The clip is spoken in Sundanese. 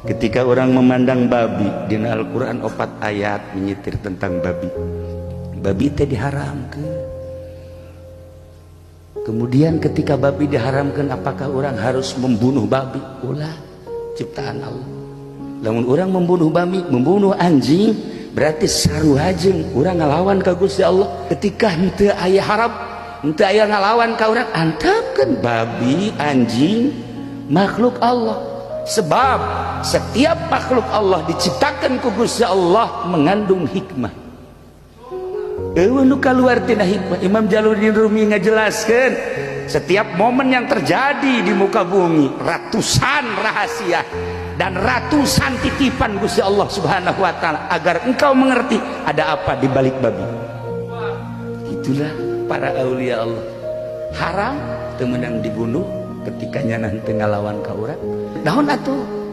Ketika orang memandang babi, dina Al-Quran opat ayat menyitir tentang babi. Babi teh diharamkan. Kemudian ketika babi diharamkan, apakah orang harus membunuh babi? Ulah, ciptaan Allah. Lamun orang membunuh babi, membunuh anjing, berarti sarua jeung urang ngalawan ka Gusti Allah. Ketika henteu aya haram, henteu aya ngalawan ka urang, antepkeun babi, anjing, makhluk Allah. Sebab setiap makhluk Allah diciptakan ku Gusti Allah mengandung hikmah. Eueuh nu kaluar tina hikmah. Imam Jalaluddin Rumi ngajelaskeun setiap momen yang terjadi di muka bumi ratusan rahasia dan ratusan titipan Gusti Allah Subhanahu wa taala agar engkau mengerti ada apa di balik babi. Itulah para aulia Allah. Haram teu meunang dibunuh ketika nyana henteu ngalawan ka urang. Naon atuh?